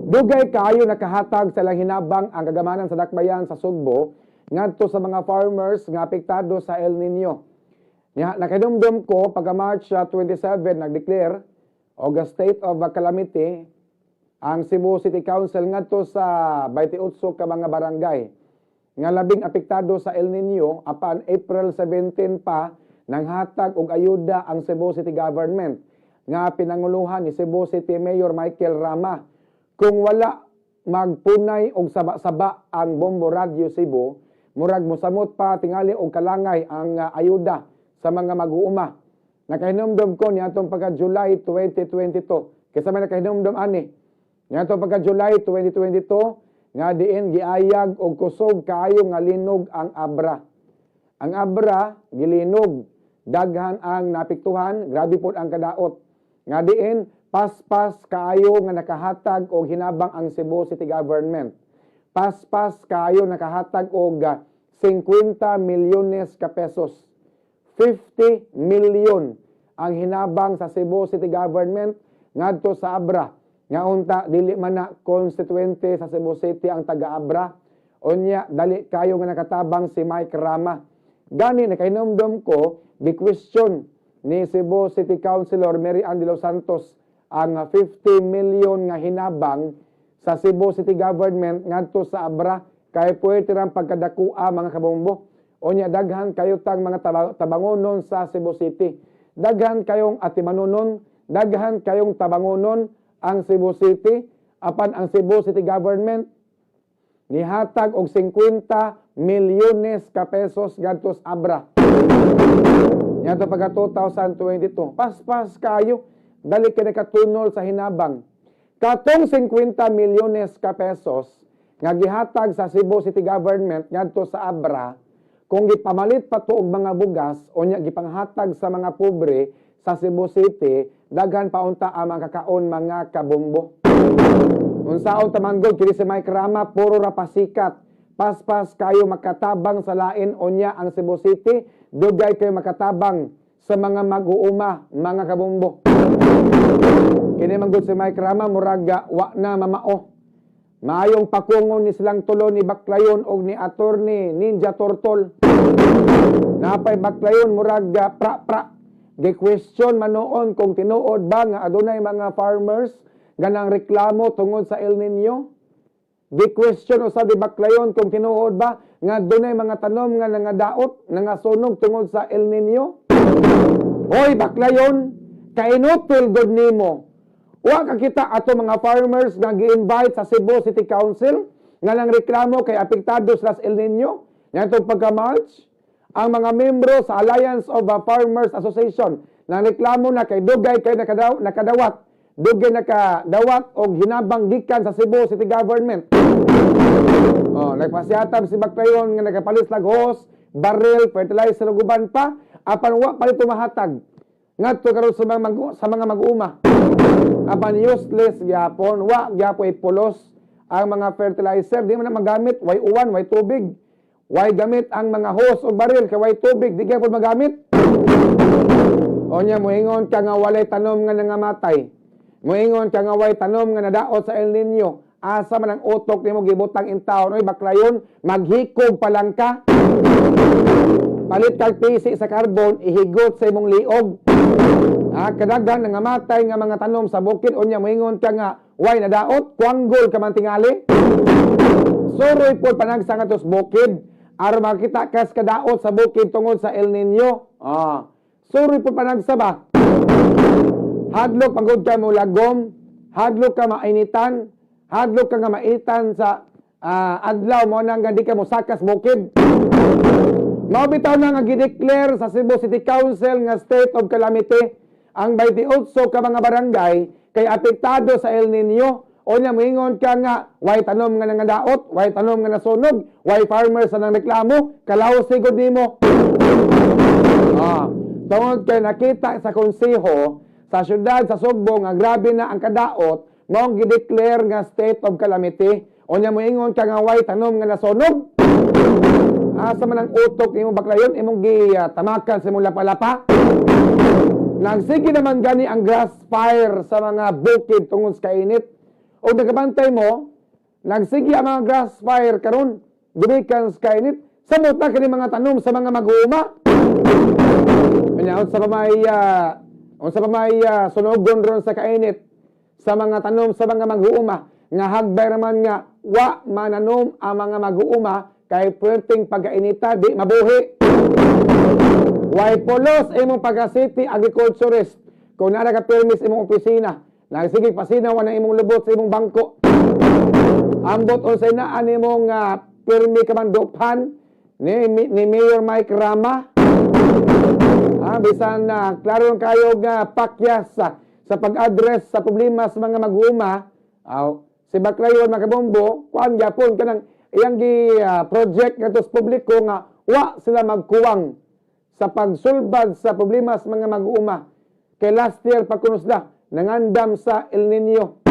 Dugay kaayo nakahatag sa ilang hinabang ang kagamanan sa dakbayan sa Sugbo ngadto sa mga farmers nga apektado sa El Nino. Nya nakahinumdum ko pagka March 27, nag-declare og a state of calamity ang Cebu City Council ngadto sa 28 ka mga barangay nga labing apektado sa El Nino, apan April 17 pa nanghatag og ayuda ang Cebu City Government nga pinanguluhan ni Cebu City Mayor Michael Rama. Kung wala magpunay og saba-saba ang Bombo Radio Cebu, murag mosamot pa tingali og kalangay ang ayuda sa mga mag-uuma. Nakahinumdom ko niadtong pagka July 2022. Kaysa may nakahinumdom ani. Niadtong pagka July 2022 nga diin giayag og kusog kaayo nga linog ang Abra. Ang Abra gilinog, daghan ang naapektuhan, grabe pod ang kadaot. Nga diin paspas kaayo nga nakahatag og hinabang ang Cebu City Government. Paspas kaayo nakahatag og 50 milyones ka pesos. 50 million ang hinabang sa Cebu City Government ngadto sa Abra. Nga unta dili man na constituente sa Cebu City ang taga Abra. Unya dali kayo nga nakatabang si Mike Rama. Gani nakahinumdom ko, gi-question ni Cebu City Councilor Mary Ann de los Santos ang 50 million nga hinabang sa Cebu City Government ngadto sa Abra kay pwede ra pagkadakua, mga kabombo. Unya daghan kayo tang mga tabangonon sa Cebu City. Daghan kayong atimanunon, daghan kayong tabangonon ang Cebu City, apan ang Cebu City Government nihatag og 50 milyones ka pesos ngadto sa Abra. Niadto pagka 2022. Paspas kayo, dali kay nakatunol sa hinabang. Katong 50 milyones ka pesos nga gihatag sa Cebu City Government ngadto sa Abra, kung gipamalit pa to og mga bugas o nya gipanghatag sa mga pobre sa Cebu City, daghan pa unta ang mga kakaon, mga kabombo. Unsaon ta man gud kini si Mike Rama, puro ra pasikat. Paspas kayo makatabang sa lain, unya ang Cebu City dugay kayo makatabang sa mga mag-uuma, mga kabombo. Kini man gud si Mike Rama, murag wa na mamao. Maayong pakungon ni silang tulo ni Baklayon og ni Attorney Ninja Turtle. Napay Baklayon, murag pra-pra. Gi-question man noon kung tinuod ba nga adunay mga farmers nga nang reklamo tungod sa El Nino. Gi-question usab ni Baklayon kung tinuod ba nga adunay mga tanom nga nangadaot, nangasunog tungod sa El Nino. Hoy Baklayon, kainutil gud nimo. Wa ka kita ato mga farmers nga gi-invite sa Cebu City Council nga nang reklamo kay apektado sila sa El Nino. Niadtong pagka-March, ang mga membro sa Alliance of Farmers Association nang reklamo na kay dugay kay nakadawat, dugay nakadawat og hinabang gikan sa Cebu City Government. Oh, nagpasiatab si Baklayon nga nagapalit lag hose, barrel, fertilizer ug uban pa, apan wa pa nito mahatag ngadto karon sa mga mag-uuma. Apan useless gyapon, wa gyapon ipulos ang mga fertilizer, di man na magamit, way uwan, way tubig. Way gamit ang mga hose o baril kay way tubig, di gyapon magamit. Onya moingon ka nga walay tanom nga nangamatay. Moingon ka nga way tanom nga nadaot sa El Nino. Asa man ang utok nimo gibutang intawon, oy Baklayon? Maghikog pa lang ka. Palit kag pisi sa karbon, ihigot sa imong liog. Ah, kadaghan nangamatay nga mga tanom sa bukid, unya moingon ka nga way nadaot, kwanggol ka man tingali. Suroy pod panagsa nga sa bukid aron makita kas kadaot sa bukid tungod sa El Nino. Ah, suroy pod panagsa ba? Hadlok pagod ka mo lagom, hadlok ka mainitan, hadlok ka nga mainitan sa adlaw mo nang nga di ka mosakas bukid. Mao bitaw na nga gideclare sa Cebu City Council nga state of calamity ang 28 ka mga barangay kay apektado sa El Nino. O nya moingon ka nga way tanom nga nangadaot, way tanom nga nasunog, way farmers na nang reklamo, kalaw sigod nimo. Ah, tungod kay nakita sa konseho sa syudad sa Sugbo nga grabe na ang kadaot, maong gideclare nga state of calamity. Unya moingon ka nga way tanom nga nasunog. Asa man ang utok nimo, Baklayon, imong gitamakan sa imong lapa-lapa? Nagsige naman gani ang grass fire sa mga bukid tungod sa kainit. O nagabantay mo, nagsige ang mga grass fire karon gumikan sa kainit. Samot na kini mga tanom sa mga mag-uuma. Unya, unsa pa may sunogon ron sa kainit sa mga tanom sa mga mag-uuma, nga hagbay raman nga wa mananom ang mga mag-uuma kay perting pagkainita, di mabuhi. Way pulos imong pagka-city agriculturist kung naa ka permis imong opisina, nagsige pasinaw ang imong lubot sa imong bangko. Ambot unsay naa nimong pirmi ka man duphan ni Mayor Mike Rama. Ah, bisan na klaro kayo nga pakyas sa pag-address sa problema sa mga mag-uuma, aw si Baclayon Makabombo, kuan gyapon kanang iyang gi project ngadto sa publiko nga wa sila magkuwang sa pagsulbad sa problema sa mga mag-uuma. Kay last year pa kuno sila nangandam sa El Nino.